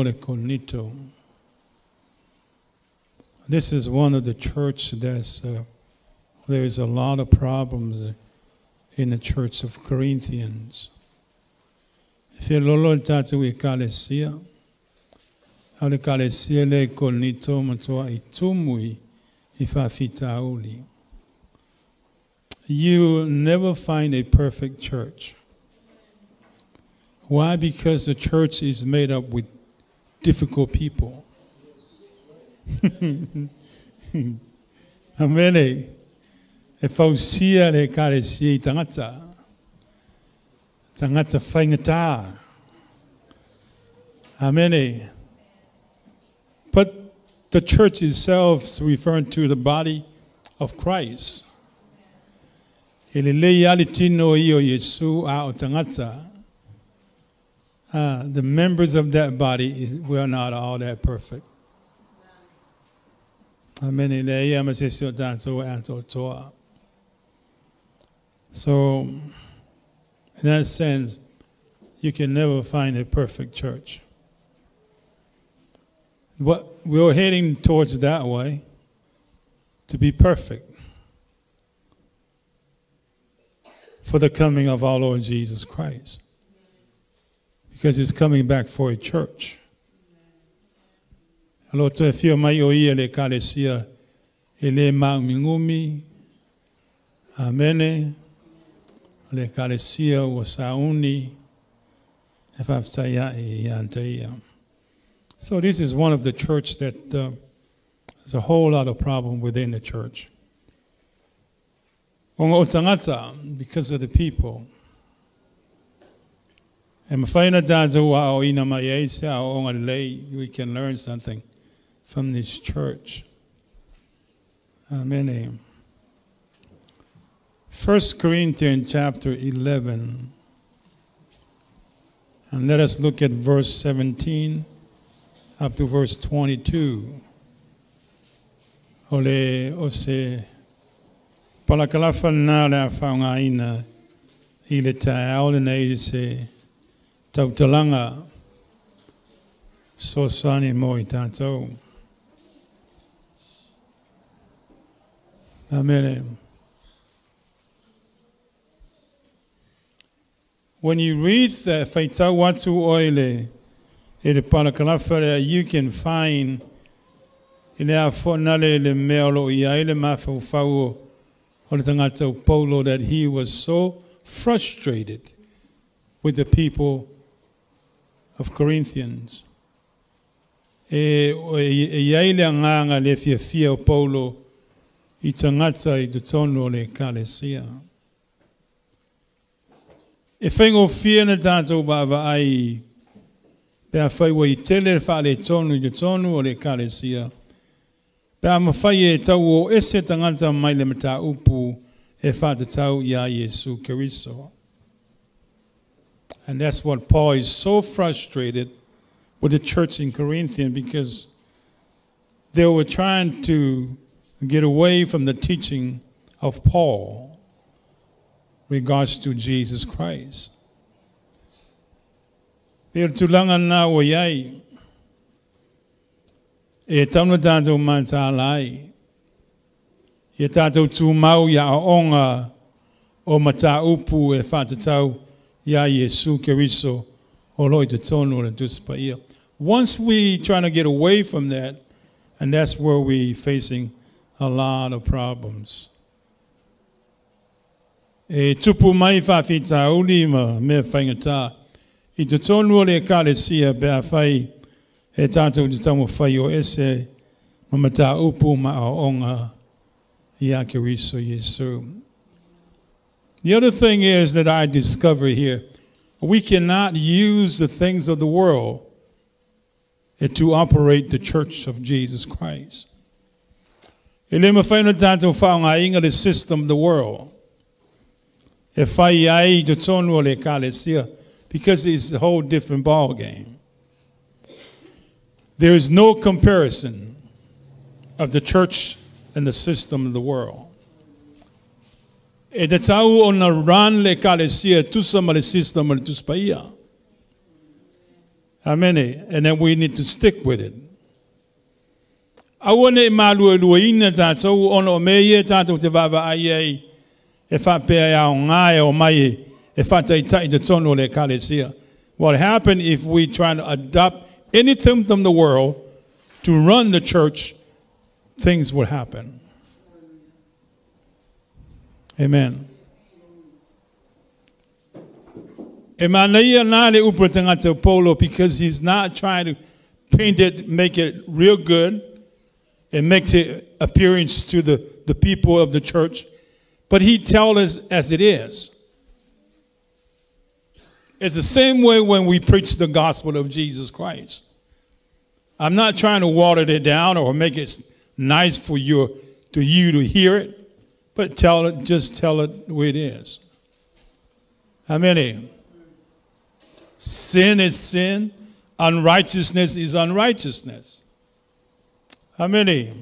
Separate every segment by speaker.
Speaker 1: le Korinito. This is one of the church that's there is a lot of problems in the church of Corinthians. E fealolo le tatou ekalesia, a o le ekalesia lea i Korinito matuai tumu i faafitauli. You never find a perfect church. Why? Because the church is made up with difficult people. Amene. E fausia le ekalesia i tagata. Tagata faigata. Amene. But the church itself is referring to the body of Christ. E lelei lava le tino ia o Iesu a o tagata. The members of that body, we are not all that perfect. Amene. E leai lava ma se isi o tatou e atoatoa. So, in that sense, you can never find a perfect church. But we're heading towards that way to be perfect for the coming of our Lord Jesus Christ. Because he's coming back for a church. O lo o toe afio mai o ia i le ekalesia e le māumiumi. Amene. O le ekalesia ua sauni e faafetai ae ia te ia. So this is one of the church that there's a whole lot of problem within the church. Ona o tagata, because of the people. E mafai ona tatou aoaoina mai ai se aoaoga lelei, we can learn something from this church. Amene. First Corinthians chapter 11. And let us look at verse 17 up to verse 22. O le o se palakalafa lena o le a faaaogaina i le taeao lenei i se tautalaga fesoasoani mo i tatou. Amene. When you read the faitau atu oe le i le palakalafa lea, you can find i le a foanale le mea o lo o i ai le mafaufau o le tagata o Paulo that he was so frustrated with the people of Corinthians. E, e i ai le agaga le fiafia o Paulo i tagata i totonu o le ekalesia. E faigofie na tatou vaavaai pe afai ua i tele le faaletonu i totonu o le Ekalesia, pe a mafai e tau o ese tagata mai le mataupu e faatatau iā Iesu Keriso. And that's what Paul is so frustrated with the church in Corinthian because they were trying to get away from the teaching of Paul regards to Jesus Christ. Pei o le tulaga lena ua i ai, e tatau ona tatou mataala ai, ia tatou tumau i aoaoga o mataupu e faatatau iā Iesu Keriso o lo o i totonu o le Tusi Paia. Once we trying to get away from that, and that's where we facing a lot of problems. E tupu mai faafitauli ma mea faigata i totonu o le Ekalesia pe afai e tatou te taumafai o ese ma mataupu ma aoaoga iā Keriso Iesu. The other thing is that I discover here, we cannot use the things of the world to operate the Church of Jesus Christ. E le mafai ona tatou faaaogaina le system of the world e fai ai i totonu o le Ekalesia because it's a whole different ball game. There is no comparison of the church and the system of the world. E tatau ona run le Ekalesia e tusa ma le system o le Tusi Paia. Amene. And then we need to stick with it. Aua ne maluelueina tātou ona o mea ia tātou te vaavaai ai e faapea e aoga e omai e faataita'i i totonu o le ekalesia. What happen if we try to adopt anything from the world to run the church, things will happen. Amen. E manaia nā le upu a le tagata o Paulo because he's not trying to paint it, make it real good, and makes it appearance to the people of the church, but he tells us as it is. It's the same way when we preach the gospel of Jesus Christ. I'm not trying to water it down or make it nice for you to you to hear it, but tell it, just tell it the way it is. How many? Sin is sin. Unrighteousness is unrighteousness. How many?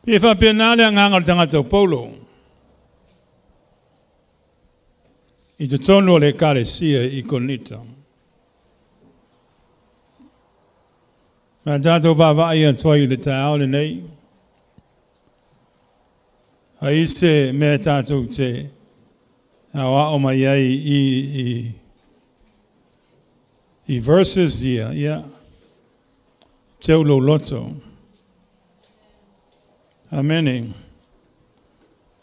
Speaker 1: E faapena le agaga o le tagata o Paulo i totonu o le Ekalesia i Korinito. Ma tatou vaavaai atu ai i le taeao lenei, ai se mea tatou te aoao mai ai i, i, i verses ia, ia, teu lou loto. Amene.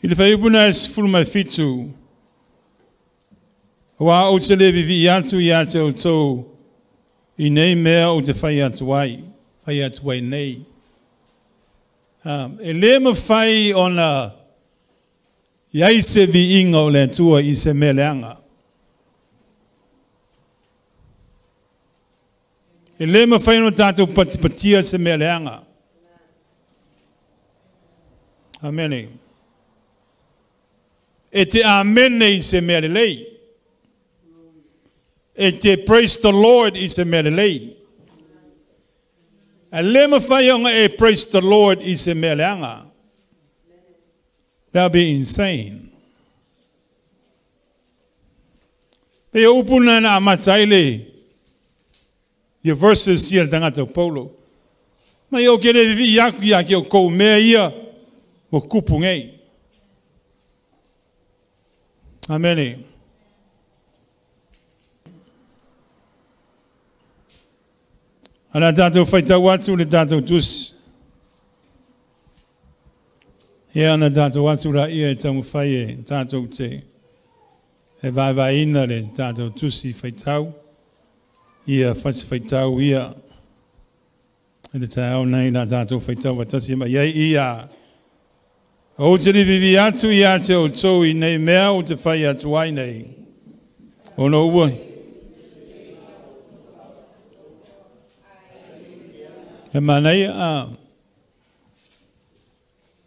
Speaker 1: I le fuaiupu lena e 17, aua ou te le vivii atu ia te outou i nei mea ou te fai atu ai, fai atu ai nei. E le mafai ona i ai se viiga o le Atua i se mea leaga. E le mafai ona tatou patipatia se mea leaga. Amene. E te amene i se mea lelei. E te praise the Lord i se mea lelei. E le mafai ona e praise the Lord i se mea leaga. That would be insane. Pei o upu na na amata ai le ia verses ia le tagata o Paulo. Mai o ke le vivii aku ia ke o kou mea ia ua kupu nei. Amene. Ana tātou whaitau atu le tātou tusi. Ia ana tātou atu la ia e taumafai e tātou te e vaevaeina le tātou tusi whaitau. Ia whati whaitau ia. I le taeao nei la tātou whaitau watasi mai ai ia. Ou te rivivi atu ia te outou i nei mea o te whai atu ai nei. Ona ua E manaia a.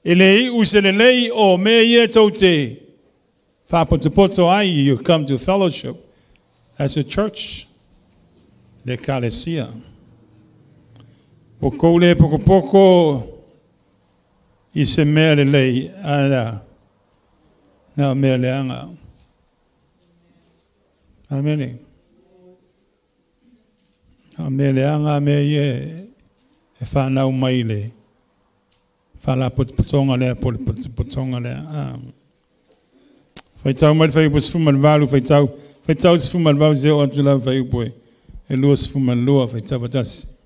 Speaker 1: E le iu se lelei o mea ia tou te faapotopoto ai, you come to fellowship as a church, le ekalesia. Ua kou le pokopoko i se mea lelei, a na o mea leaga. Amene. A mea leaga a mea ia e whanau mai le faalapotopotoga lea po o le potopotoga lea. A. Faitau mai le fuaiupu 18, faitau, faitau 18 seia oo atu lava fuaiupu e, e 22, faitau faatasi.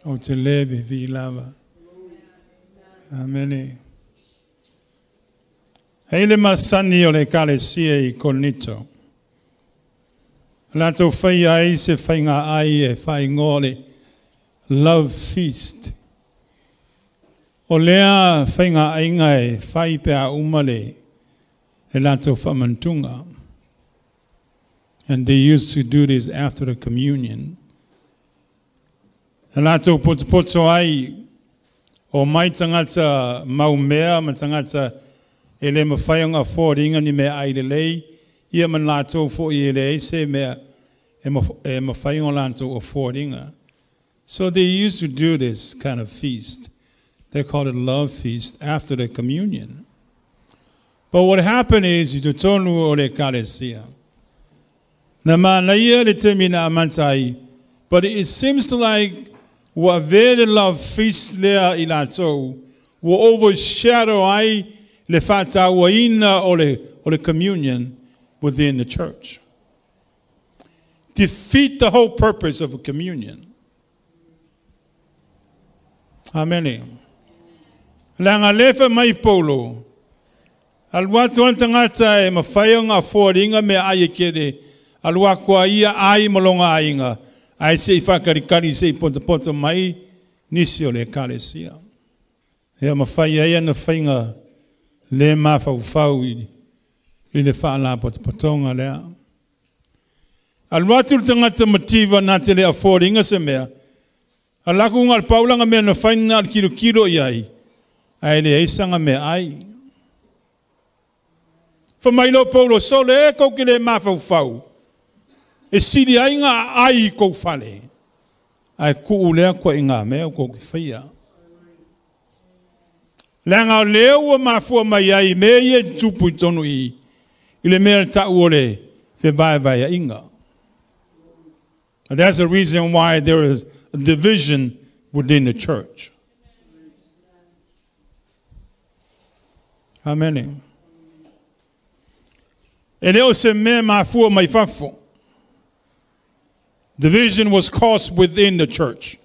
Speaker 1: Ou te le vivi lava. Amene. Hei le masani o le ekalesia i Korinito. Latou faia ai se faiga ai e faaigoa le Love Feast. O lea faiga aiga e fai pe a uma le latou faamanatuga. And they used to do this after the communion. Na latou potopoto ai, omai tagata maumea ma tagata e le mafai ona afford ina ni meaai lelei, ia ma latou foi e leai se mea e mafai ona latou afford ina. So they used to do this kind of feast. They called it love feast after the communion. But what happened is, i totonu o le ekalesia, na manaia le taimi na amata ai, but it seems like ua avea le love feast lea i latou, ua overshadow ai le faatauaina o le communion within the church. Defeat the whole purpose of a communion. Amene. Leaga lea fai mai Paulo, alu atu ana tagata e mafai ona afford ina meaai e tele, alu atu a ia ai ma lona aiga, ae se i faakalikali se i potopoto mai nisi o le ekalesia. Ia ma fai ai ana faiga le mafaufau i le faalapotopotoga lea. Alu atu le tagata mativa na te le afford ina se mea, alu atu na o le pau lana mea na fai na o le kilokilo i ai, ae leai sana meaai. Fai mai loa Paulo, sole e kou te le mafaufau, e sili ai ona aai i kou fale, ae tuu lea ituaiga mea ua kou te faia. Leaga o lea ua mafua mai ai mea ia e tutupu i totonu i i le mea e tau o le fevaevaeaiga. And that's the reason why there is a division within the church. Amene. E le o se mea mafua mai fafo. Division was caused within the church.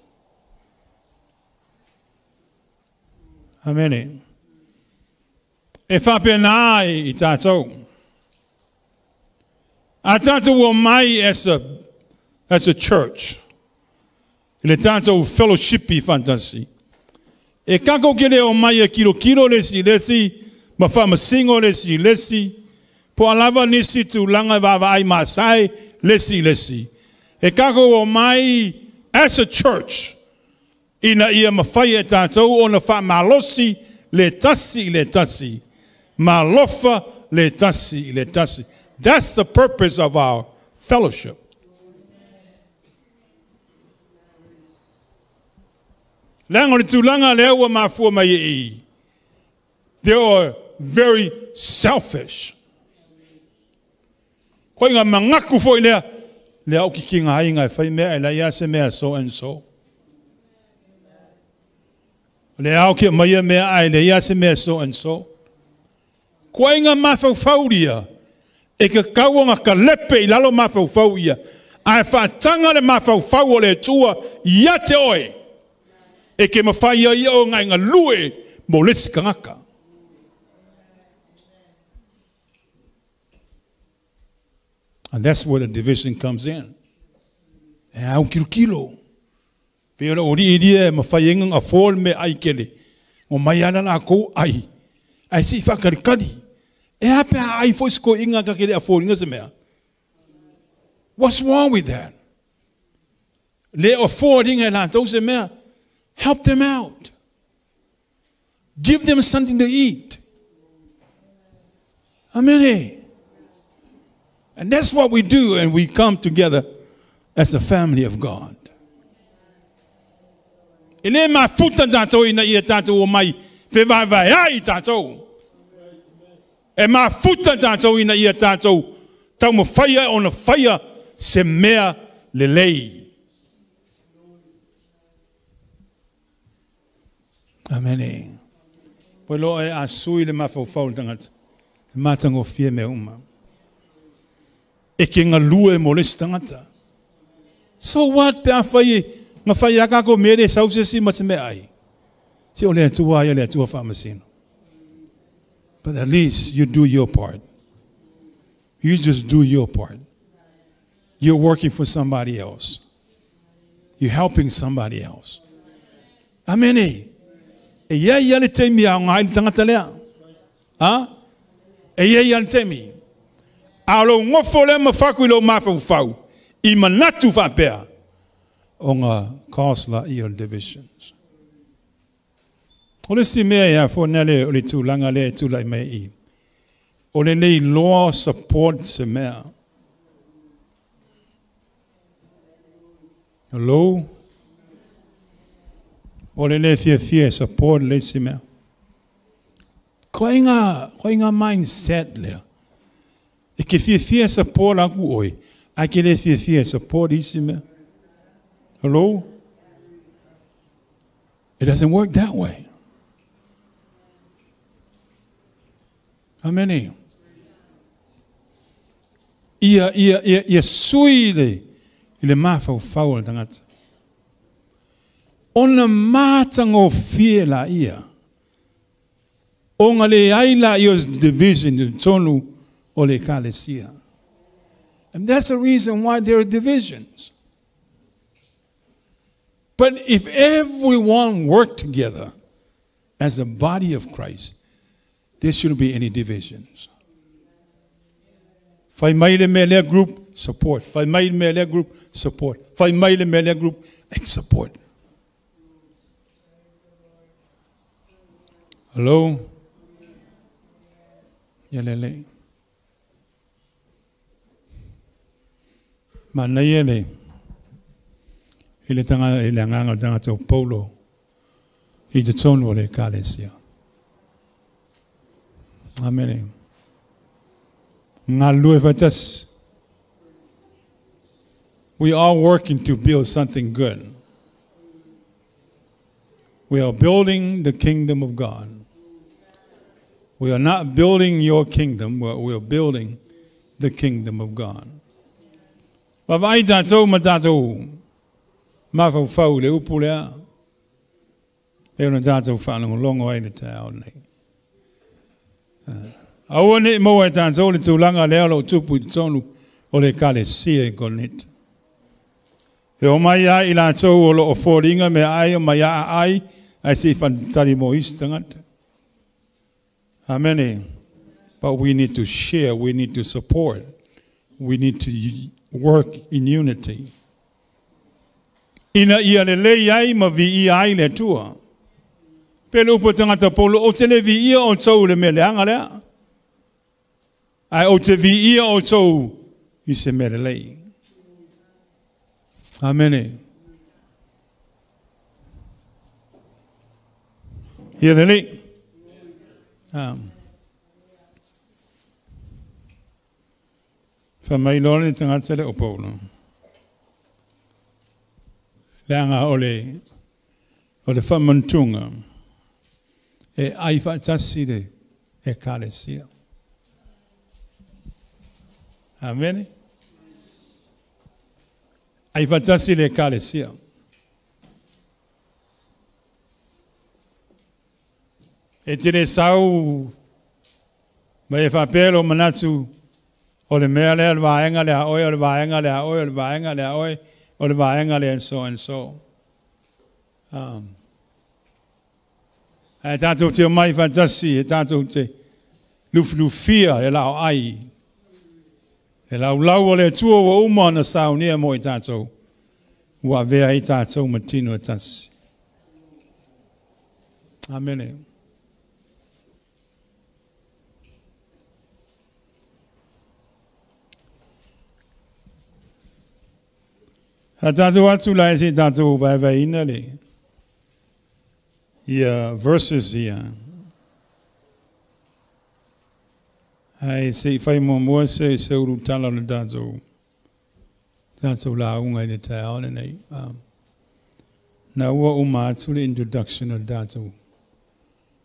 Speaker 1: Amene. E faapena ai i tatou. A tatou omai as a, as a church, i le tatou fellowshipi faatasi, e kako ke le omai e kilokilo le isi i le isi, ma faamasino le isi i le isi, po o a lava nisi tulaga e vaavaai masae le isi i le isi. E kako omai as a church, ina ia mafai e tatou ona faamalosi le tasi i le tasi, ma alofa le tasi i le tasi. That's the purpose of our fellowship. Leaga o le tulaga lea ua mafua mai e i. They are very selfish. Koe nga mangaku foi lea, lea o ki ngā inga e whai mea e lai a se mea so and so. Le ao ki mai a mea ai le ia se mea so and so. Koe nga mafaufauria e ka kau nga ka lepe i lalo mafaufau ia. Ae whaatanga le mafaufau o le Atua ia te oe. E ke mawhai ai o ngai nga lue mo le isi tagata. And that's where the division comes in. E au kilokilo. Pei o le alii ia e mawhai ai nga fo le mea ai kele. O mai ana lakou ai. Ae se i whaakalikali. E a pe a ai foi se koiinga ka kele a fo se mea. What's wrong with that? Le affording e latou se mea. Help them out. Give them something to eat. Amen. And that's what we do, and we come together as a family of God. E le mafuta tatou ina ia tatou omai fevaevaeai tatou. E mafuta tatou ina ia tatou taumafaia ona faia se mea lelei. Amene. Poi loa e a sui le mafaufau o le tagata, e matagofie mea uma. E ke galue mo le isi tagata. So what pe a fai e Na fai a kako mea le sau se si ma se mea ai. Se o le Atua ia le Atua faamasino. But at least you do your part. You just do your part. You're working for somebody else. You're helping somebody else. Amene. E ia ia le taimi a ngai le tangata lea. Ha? E ia ia le taimi. A lo ngofo le mafaku i lo mafaufau. I manatu faapea. O ngā cause la i o divisions. O le si mea ia fo nele o le tūlanga le tūlai mai i. O le nei loa support se mea. Hello? O le le fia fia support le si mea. Ko inga mindset lea. E ke fia fia support aku oi. A ke le fia fia support isi mea. Hello? It doesn't work that way. How many? Ia ia ia ia sui le i le mafaufau o le tagata. Ona matagofie la ia. Ona le ai la ia division i tonu o le ekalesia. And that's the reason why there are divisions. But if everyone worked together as a body of Christ, there shouldn't be any divisions. Fai mai le mea lea group, support. Fai mai le mea lea group, support. Fai mai le mea lea group, support. Hello? Ia lele. Manaia le i le tanga i le anganga o tangata o Paulo i te tonu o le ekalesia. Amene. Ngā lue whatas. We are working to build something good. We are building the kingdom of God. We are not building your kingdom, but we are building the kingdom of God. Vaai tātou ma tātou mafaufau le upu lea. E ona tātou whaalongolongo ai le taeao nei. Aua ne maua e tātou le tūlanga lea o tupu i tonu o le ekalesia i Korinito. E o mai ai i lātou o lo o fōringa me ai o mai a ai ai se i whanatari mo isi tangata. Amen. But we need to share, we need to support, we need to work in unity. Ina ia le lei ai ma vi ia ai le tua. Pele upo tangata polo o te le vi ia o tau le mea leanga lea. Ai o te vi ia o tau i se mea le lei. Amen. Ia le lei. Fa mai loa le tagata le o Paulo. Leaga o le faamantuga e ai faatasi le ekalesia. Amene. Ai faatasi le ekalesia. E te le sau ma e faapea manatu o le mea lea o le vaega lea oe, o le vaega lea oe, o le vaega lea oe, o le vaega lea and so and so. Ae tātou te o mai faatasi, e tātou te lufilufia e lao ai. E laulau o le Atua ua uma ona saunia mo i tātou. Ua avea ai tātou ma tino e tasi. Amene. A tātou atu lai se tātou vaevaeina le ia verses ia. Ai se i whai mua se se uru tala o le tātou lauga i le taeao lenei. Na ua uma atu le introduction o le tātou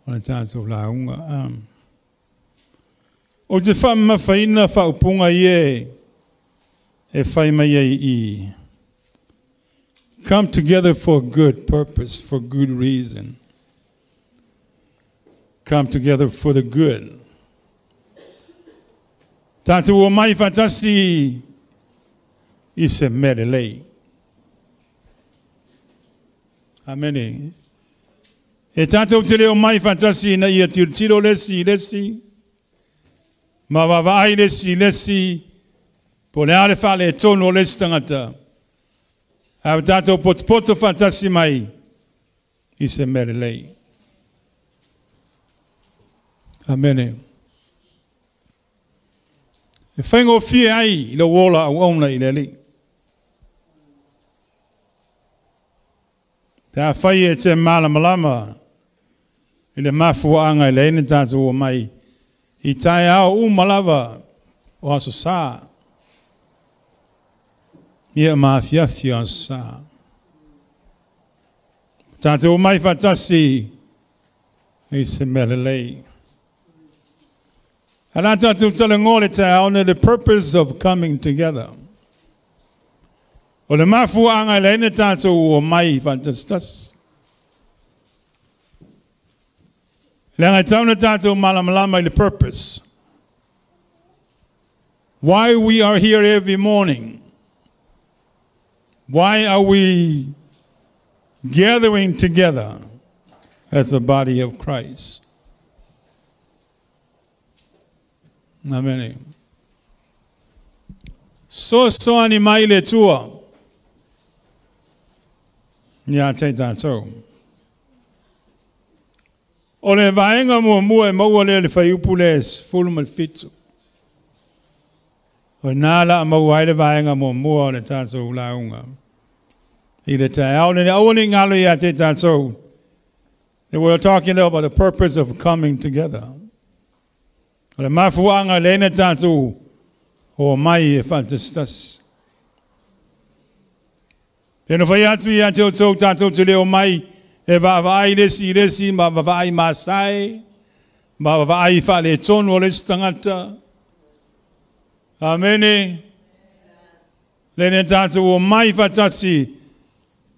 Speaker 1: o le tātou lauga. O te whaamawhaina whaupunga ie e whai mai ai i Come together for good purpose, for good reason. Come together for the good. Tatou omai faatasi i se mea lelei. Amene. E tatou te le omai faatasi ina ia tilotilo le isi i le isi, ma vaavaai le isi i le isi, po o le a le faaletonu o le isi tagata, ae ua tatou potopoto faatasi mai i se mea lelei. Amene. E faigofie ai lou ola auauna i le Alii. Pe afai e te malamalama i le mafuaaga e leai ni tatou omai i taeao uma lava o Aso Sa, ia ma afiafi o Aso Sa. Tatou omai faatasi i se mea lelei. Ae o le a tatou talanoa i le taeao nei, the purpose of coming together. O le mafuaaga e leai ni tatou omai faatasitasi. Leaga e tatau ona tatou malamalama i le purpose. Why we are here every morning. Why are we gathering together as a body of Christ? Amene. Soasoani mai le Atua ia te tatou. O le vaega muamua e maua lea i le fuaiupu lea e 17. O i ina la a maua ai le vaega muamua o le tatou lauga. I le taeao lenei, aua ne i galo ia te tatou. They were talking about the purpose of coming together. O le mafuaaga lea na tatou omai e faatasitasi. Pe na fai atu ia te outou tatou te le omai e vaavaai le isi i le isi ma vaavaai masae, ma vaavaai faaletonu o le isi tagata. Amene. Lea na tatou omai faatasi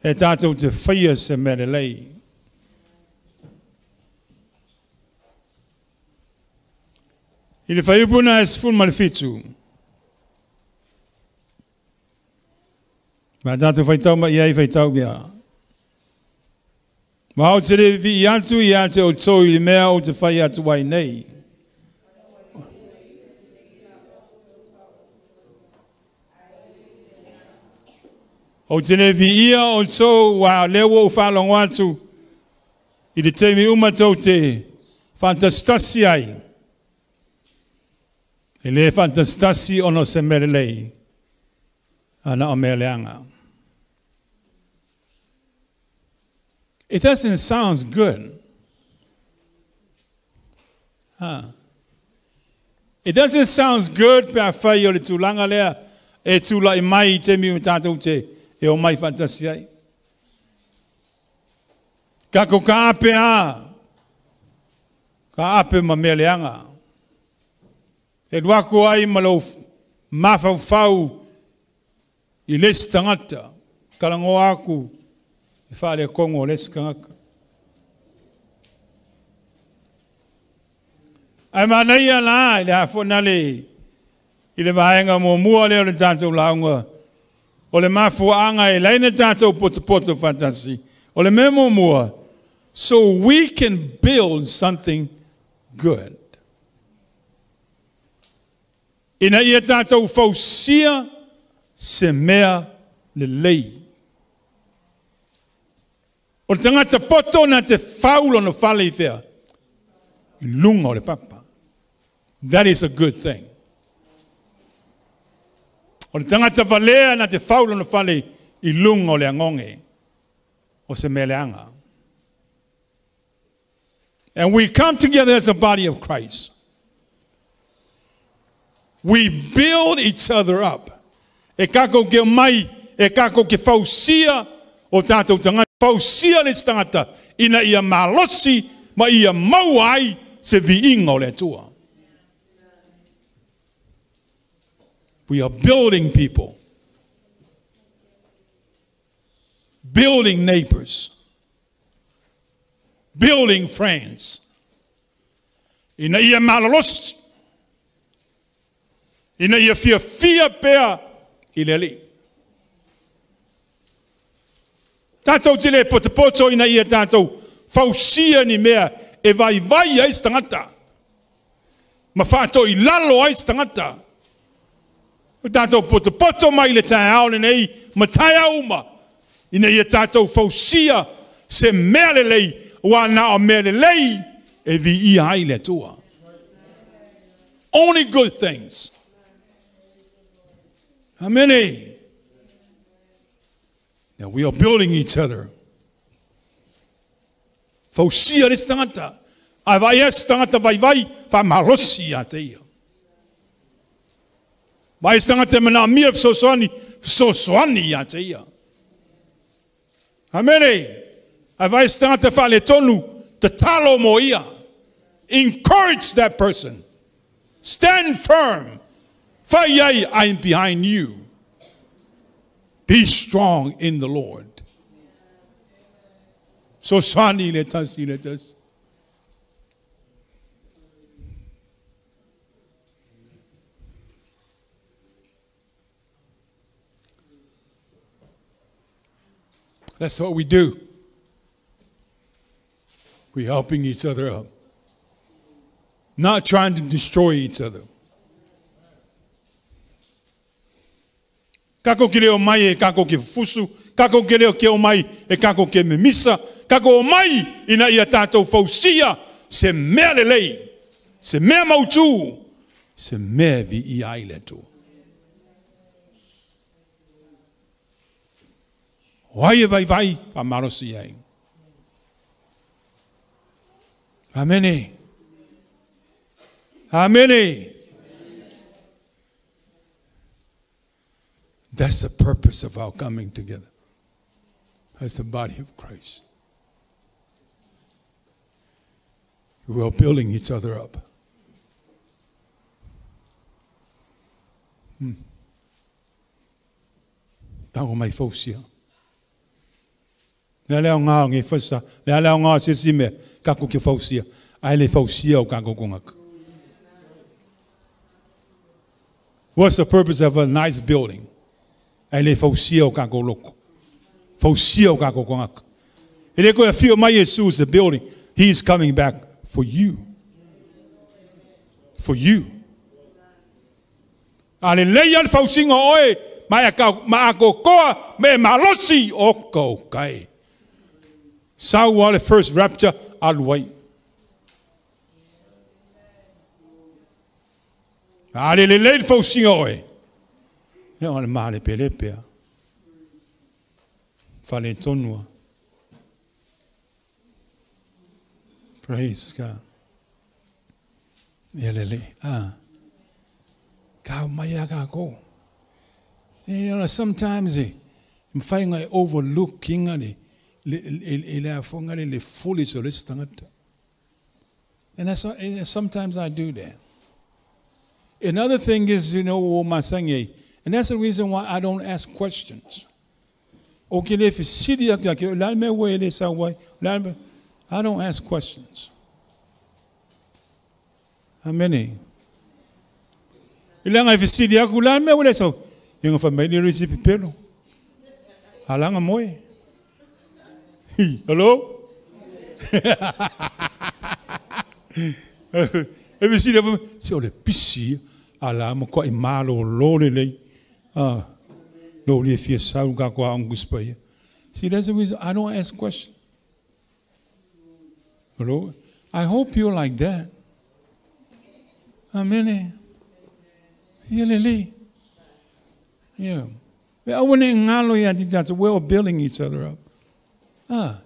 Speaker 1: e tatou te faia se mea lelei. I le fuaiupu lena e 17, ma tatou faitau mai ai faitau mea. Ma ou te le vivii atu ia te outou i le mea ou te fai atu ai nei. Ou te le viia outou, aua o lea ua ou faalogo atu i le taimi uma tou te faatasitasi ai. E le faatasitasi ona o se mea lelei, a na o mea leaga. It doesn't sound good. Huh. It doesn't sound good pe afai o le tulaga lea e tulai mai i taimi uma tatou te e omai faatasi ai. Kako ka ape a, ka ape ma mea leaga. E alu aku ai ma lou mafaufau i le isi tagata, talanoa aku i faalekono o le isi tagata. Ae manaia la i le a foi nale i le vaega muamua lea o le tatou lauga, o le mafuaaga e leai ni tatou potopoto faatasi. O le mea muamua, so we can build something good. Ina ia tatou fausia se mea lelei. O le tagata poto na te fau lona fale i fea? I luga o le papa. That is a good thing. O le tagata valea na te fau lona fale i luga o le agoge, o se mea leaga. And we come together as a body of Christ. We build each other up. E kakou ke omai, e kakou ke fausia o tatou tagata, fausia le isi tagata ina ia malosi ma ia maua ai se viiga o le Atua. We are building people. Building neighbors. Building friends. Ina ia malolosi. Ina ia fiafia pea i le Alii. Tatou te le potopoto ina ia tatou fausia ni mea e vaivai ai se tagata ma faatoilalo ai se tagata. O tatou potopoto mai le taeao lenei ma taeao uma ina ia tatou fausia se mea lelei, ua na o mea lelei e viia ai le Atua. Only good things. Amene. Now we are building each other. Fausia le tagata. A vai e tagata vaivai, faamalosi ia te ia. Vai se tagata e manaomia fesoasoani, fesoasoani ia te ia. Amene. A vai se tagata faaletonu, tatalo mo ia. Encourage that person. Stand firm. Fai ai, I am behind you. Be strong in the Lord. Fesoasoani le tasi le tasi. That's what we do. We're helping each other up. Not trying to destroy each other. Kako ki leo mai e kako ki fusu, kako ki leo ke o mai e kako ke mimisa, kako o mai ina ia tātou fausia se mea lelei, se mea mautu, se mea vi i ai le Atua. O ai e vaivai, faamalosi ai. Amene. Amene. That's the purpose of our coming together as the body of Christ. We are building each other up. Tago mai fausia. Le leo ngā ngi fasa, le leo ngā se si me, kako ki fausia. Ai le fausia o kako kongaka. What's the purpose of a nice building? Ai le fausia o kako loko. Fausia o kako kongaka. E le koe whio mai Jesus the building. He is coming back for you. For you. A le leia le fausinga oe, ma a koa, me malosi o kaukai. Sau le first rapture, alu ai. A le lelei le fausinga oe. E o le maale pelepea. Whale tonua. Praise God. Ia lele. Ah. Ka mai a ka ko. You know, sometimes mwhai ngai overlooking le le afonga le foolish o le tangata. And that's, and sometimes I do that. Another thing is, you know, and that's the reason why I don't ask questions. I don't ask questions. How many? Hello? See, that's the reason I don't ask questions. Hello? I hope you're like that. Amen. Yeah. We're building each other up. Ah.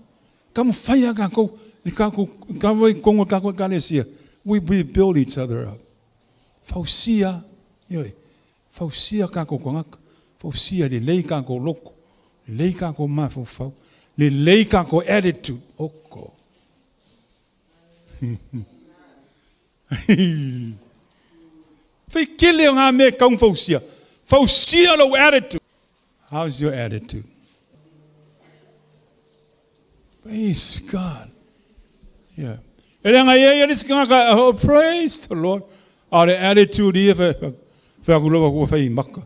Speaker 1: We build each other up. Fausia, fausia kako kongaka, fausia le lei kako loko, le lei kako mafufau, le lei kako attitude. Oko. Fai kele o ngā mea kaung fausia. Fausia lo attitude. How's your attitude? Praise God. Yeah. E le ngai ia le sikanga, oh, praise the Lord. A le attitude ia fa ku lo ku fa i maka.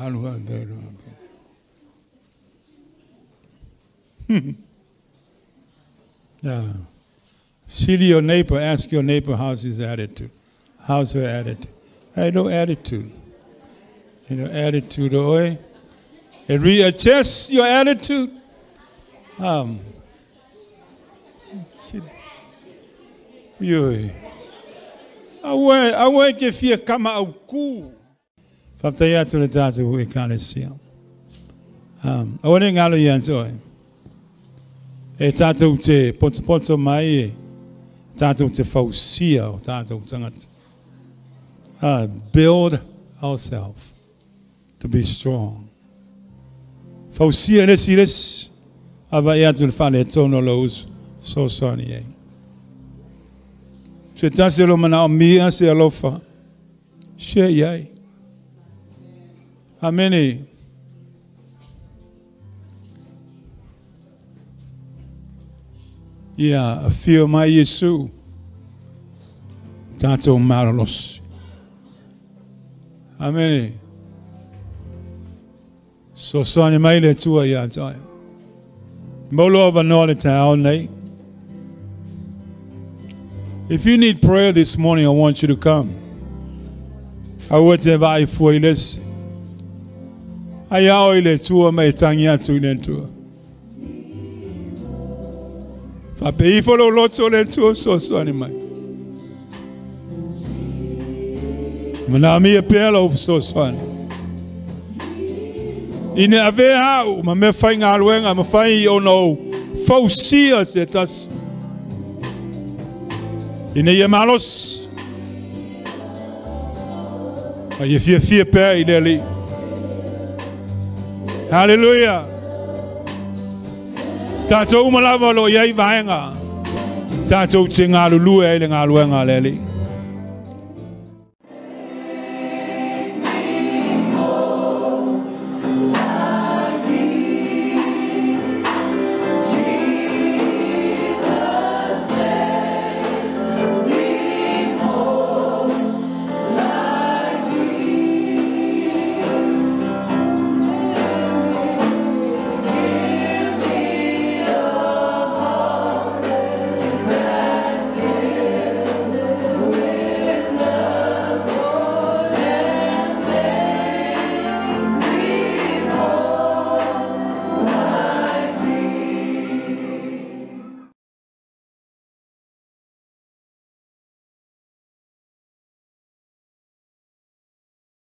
Speaker 1: Alu ha be lo. Yeah. See your neighbor, ask your neighbor how's his attitude. How's her attitude? Hey, no attitude. You know, attitude, oi. And readjust your attitude. Aue ke fia kama au ku. Whaptai atu le tātou e kālesia. Aue ne ngalo i anto e. E tātou te poto mai e. Tātou te fausia o tātou tangata. Build ourselves to be strong. Fausia lesi lesi. Ava e atu le whale tono lo usu. So soni e. Se tasi lo mana o mia se alofa. She iai. Amene. Ia, a whio mai Yesu. Tātou maralos. Amene. So soni mai le tua ia tai. Molo of anoa le tau nei. If you need prayer this morning, I want you to come. Aua te vai fua i lesi. Ai ao i le tua mai tangi atu i le tua. Whape ifo lo loto le tua so so ani mai. Mana mi e pēla o so so ani. Ine ave hau, ma me whai ngā luenga, ma whai o no fausia se tasi. Ine ia malos. A ia fia fia pēr i le li. Hallelujah. Tātou umalava lo iai vaenga. Tātou te ngā lulue ai le ngā luenga le li.